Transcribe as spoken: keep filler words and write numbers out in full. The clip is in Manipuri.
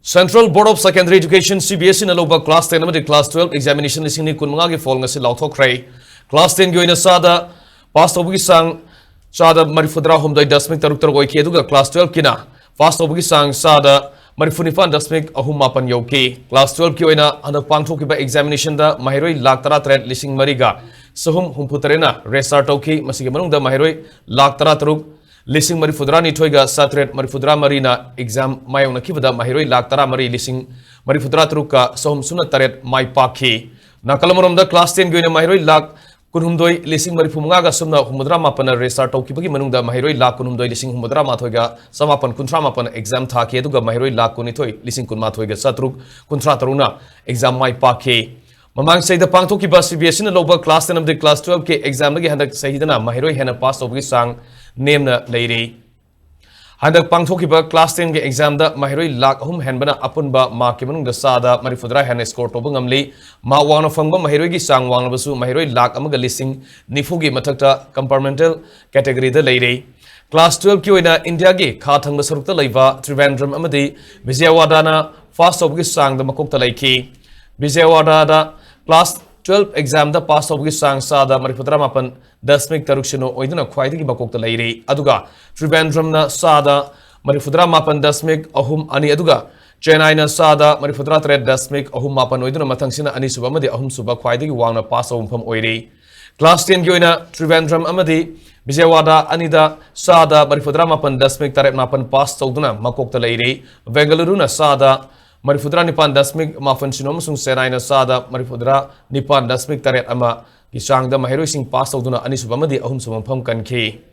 Central Board of Secondary Education, C B S E ꯅ ꯂꯧꯕ class ten ꯑꯃꯗꯤ class twelve examination ꯂꯤꯁꯤꯡ ꯑꯅꯤ ꯀꯨꯟꯃꯉꯥꯒꯤ ꯐꯣꯜ ꯉꯁꯤ ꯂꯥꯎꯊꯣꯛꯈ꯭ꯔꯦ꯫ Class ten ꯒꯤ ꯑꯣꯏꯅ ꯆꯥꯗ ꯄꯥꯁ ꯇꯧꯕꯒꯤ ꯆꯥꯡ ꯆꯥꯗ ꯃꯔꯤꯐꯨꯇꯔꯥꯍꯨꯝꯗꯣꯏ ꯗꯁꯃꯤꯛ ꯇꯔꯨꯛ ꯇꯔꯨꯛ ꯑꯣꯏꯈꯤ, ꯑꯗꯨꯒ class twelve ꯀꯤꯅ ꯄꯥꯁ ꯇꯧꯕꯒꯤ ꯆꯥꯡ ꯆꯥꯗ ꯃꯔꯤꯐꯨꯅꯤꯄꯥꯟ ꯗꯁꯃꯤꯛ ꯑꯍꯨꯝ ꯃꯥꯄꯟ ꯌꯧꯈꯤ꯫ Class twelve ꯀꯤ ꯑꯣꯏꯅ ꯍꯟꯗꯛ ꯄꯥꯡꯊꯣꯛꯈꯤꯕ examination ꯗ ꯃꯍꯩꯔꯣꯏ ꯂꯥꯈ ꯇꯔꯥꯇꯔꯦꯠ ꯂꯤꯁꯤꯡ ꯃꯔꯤꯒ ꯆꯍꯨꯝ ꯍꯨꯝꯐꯨꯇꯔꯦꯠꯅ register ꯇꯧꯈꯤ꯫ ꯃꯁꯤꯒꯤ ꯃꯅꯨꯡꯗ ꯃꯍꯩꯔꯣꯏ ꯂꯥꯈ ꯇꯔꯥꯇꯔꯨꯛ ꯂꯤꯁꯤꯡ ꯃꯔꯤꯐꯨꯇꯔꯥꯅꯤꯊꯣꯏꯒ ꯆꯥꯇ꯭ꯔꯦꯠ ꯃꯔꯤꯐꯨꯇꯔꯥꯃꯔꯤꯅ exam ꯃꯥꯌꯣꯛꯅꯈꯤꯕꯗ, ꯃꯍꯩꯔꯣꯏ ꯂꯥꯈ ꯇꯔꯥꯃꯔꯤ ꯂꯤꯁꯤꯡ ꯃꯔꯤꯐꯨꯇꯔꯥ ꯇꯔꯨꯛꯀ ꯆꯍꯨꯝ ꯁꯨꯞꯅ ꯇꯔꯦꯠ ꯃꯥꯏ ꯄꯥꯛꯈꯤ꯫ ꯅꯥꯀꯜ ꯑꯃꯔꯣꯝꯗ, class ten ꯒꯤ ꯑꯣꯏꯅ ꯃꯍꯩꯔꯣꯏ ꯂꯥꯈ ꯀꯨꯟꯍꯨꯝꯗꯣꯏ ꯂꯤꯁꯤꯡ ꯃꯔꯤꯐꯨꯃꯉꯥꯒ ꯁꯨꯞꯅ ꯍꯨꯝꯐꯨꯇꯔꯥ ꯃꯥꯄꯟꯅ register ꯇꯧꯈꯤꯕꯒꯤ ꯃꯅꯨꯡꯗ, ꯃꯍꯩꯔꯣꯏ ꯂꯥꯈ ꯀꯨꯟꯍꯨꯝꯗꯣꯏ ꯂꯤꯁꯤꯡ ꯍꯨꯝꯐꯨꯇꯔꯥ ꯃꯥꯊꯣꯏꯒ ꯆꯃꯥꯄꯟ ꯀꯨꯟꯊ꯭ꯔꯥ ꯃꯥꯄꯟꯅ exam ꯊꯥꯈꯤ, ꯑꯗꯨꯒ ꯃꯍꯩꯔꯣꯏ ꯂꯥꯈ ꯀꯨꯟꯅꯤꯊꯣꯏ ꯂꯤꯁꯤꯡ ꯀꯨꯟꯃꯥꯊꯣꯏꯒ ꯆꯥꯇ꯭ꯔꯨꯛ ꯀꯨꯟꯊ꯭ꯔꯥ ꯇꯔꯨꯛꯅ exam ꯃꯥꯏ ꯄꯥꯛꯈꯤ꯫ ꯃꯃꯥꯡ ꯆꯍꯤꯗ ꯄꯥꯡꯊꯣꯛꯈꯤꯕ C B S E ꯅ ꯂꯧꯕ class ten ꯑꯃꯗꯤ class twelve ꯀꯤ exam ꯗꯒꯤ ꯍꯟꯗꯛ ꯆꯍꯤꯗꯅ ꯃꯍꯩꯔꯣꯏ ꯍꯦꯟꯅ ꯄꯥꯁ ꯇꯧꯕꯒꯤ ꯆꯥꯡ ꯅꯦꯝꯅ ꯂꯩꯔꯤ꯫ ꯍꯟꯗꯛ ꯄꯥꯡꯊꯣꯛꯈꯤꯕ class ten ꯒꯤ exam ꯗ ꯃꯍꯩꯔꯣꯏ ꯂꯥꯈ ꯑꯍꯨꯝ ꯍꯦꯟꯕꯅ ꯑꯄꯨꯟꯕ mark ꯀꯤ ꯃꯅꯨꯡꯗ ꯆꯥꯗ ꯃꯔꯤꯐꯨꯇꯔꯥ ꯍꯦꯟꯅ score ꯇꯧꯕ ꯉꯝꯂꯤ꯫ Mark ꯋꯥꯡꯅ ꯐꯪꯕ ꯃꯍꯩꯔꯣꯏꯒꯤ ꯆꯥꯡ ꯋꯥꯡꯂꯕꯁꯨ, ꯃꯍꯩꯔꯣꯏ ꯂꯥꯈ ꯑꯃꯒ ꯂꯤꯁꯤꯡ ꯅꯤꯐꯨꯒꯤ ꯃꯊꯛꯇ compartmental category ꯗ ꯂꯩꯔꯤ꯫ Class twelve ꯀꯤ ꯑꯣꯏꯅ ꯏꯟꯗꯤꯌꯥꯒꯤ ꯈꯥ ꯊꯪꯕ ꯁꯔꯨꯛꯇ ꯂꯩꯕ ꯇ꯭ꯔꯤꯕꯦꯟꯗ꯭ꯔꯝ ꯑꯃꯗꯤ ꯕꯤꯖꯌꯋꯥꯗꯥꯅ ꯄꯥꯁ ꯇꯧꯕꯒꯤ ꯆꯥꯡꯗ ꯃꯀꯣꯛꯇ ꯂꯩꯈꯤ꯫ ꯕꯤꯖꯌꯋꯥꯗꯥꯗ class twelve exam ꯗ ꯄꯥꯁ ꯇꯧꯕꯒꯤ ꯆꯥꯡ ꯆꯥꯗ ꯃꯔꯤꯐꯨꯇꯔꯥ ꯃꯥꯄꯟ ꯗꯁꯃꯤꯛ ꯇꯔꯨꯛ ꯁꯤꯅꯣ ꯑꯣꯏꯗꯨꯅ ꯈ꯭ꯋꯥꯏꯗꯒꯤ ꯃꯀꯣꯛꯇ ꯂꯩꯔꯤ꯫ ꯑꯗꯨꯒ ꯇ꯭ꯔꯤꯕꯦꯟꯗ꯭ꯔꯝꯅ ꯆꯥꯗ ꯃꯔꯤꯐꯨꯇꯔꯥ ꯃꯥꯄꯟ ꯗꯁꯃꯤꯛ ꯑꯍꯨꯝ ꯑꯅꯤ, ꯑꯗꯨꯒ ꯆꯦꯟꯅꯥꯏꯅ ꯆꯥꯗ ꯃꯔꯤꯐꯨꯇꯔꯥ ꯇꯔꯦꯠ ꯗꯁꯃꯤꯛ ꯑꯍꯨꯝ ꯃꯥꯄꯟ ꯑꯣꯏꯗꯨꯅ ꯃꯊꯪꯁꯤꯅ ꯑꯅꯤꯁꯨꯕ ꯑꯃꯗꯤ ꯑꯍꯨꯝꯁꯨꯕ ꯈ꯭ꯋꯥꯏꯗꯒꯤ ꯋꯥꯡꯅ ꯄꯥꯁ ꯇꯧꯕ ꯃꯐꯝ ꯑꯣꯏꯔꯤ꯫ Class ten ꯒꯤ ꯑꯣꯏꯅ ꯇ꯭ꯔꯤꯕꯦꯟꯗ꯭ꯔꯝ ꯑꯃꯗꯤ ꯕꯤꯖꯌꯋꯥꯗꯥ ꯑꯅꯤꯗ ꯆꯥꯗ ꯃꯔꯤꯐꯨꯇꯔꯥ ꯃꯥꯄꯟ ꯗꯁꯃꯤꯛ ꯇꯔꯦꯠ ꯃꯥꯄꯟ ꯄꯥꯁ ꯇꯧꯗꯨꯅ ꯃꯀꯣꯛꯇ ꯂꯩꯔꯤ꯫ ꯕꯦꯡꯒꯂꯨꯔꯨꯅ ꯆꯥꯗ ꯃꯔꯤꯐꯨꯇꯔꯥ ꯅꯤꯄꯥꯟ ꯗꯁꯃꯤꯛ ꯃꯥꯄꯟ ꯁꯤꯅꯣ ꯑꯃꯁꯨꯡ ꯆꯦꯟꯅꯥꯏꯅ ꯆꯥꯗ ꯃꯔꯤꯐꯨꯇꯔꯥ ꯅꯤꯄꯥꯟ ꯗꯁꯃꯤꯛ ꯇꯔꯦꯠ ꯑꯃꯒꯤ ꯆꯥꯡꯗ ꯃꯍꯩꯔꯣꯏꯁꯤꯡ ꯄꯥꯁ ꯇꯧꯗꯨꯅ ꯑꯅꯤꯁꯨꯕ ꯑꯃꯗꯤ ꯑꯍꯨꯝꯁꯨꯕ ꯃꯐꯝ ꯀꯟꯈꯤ꯫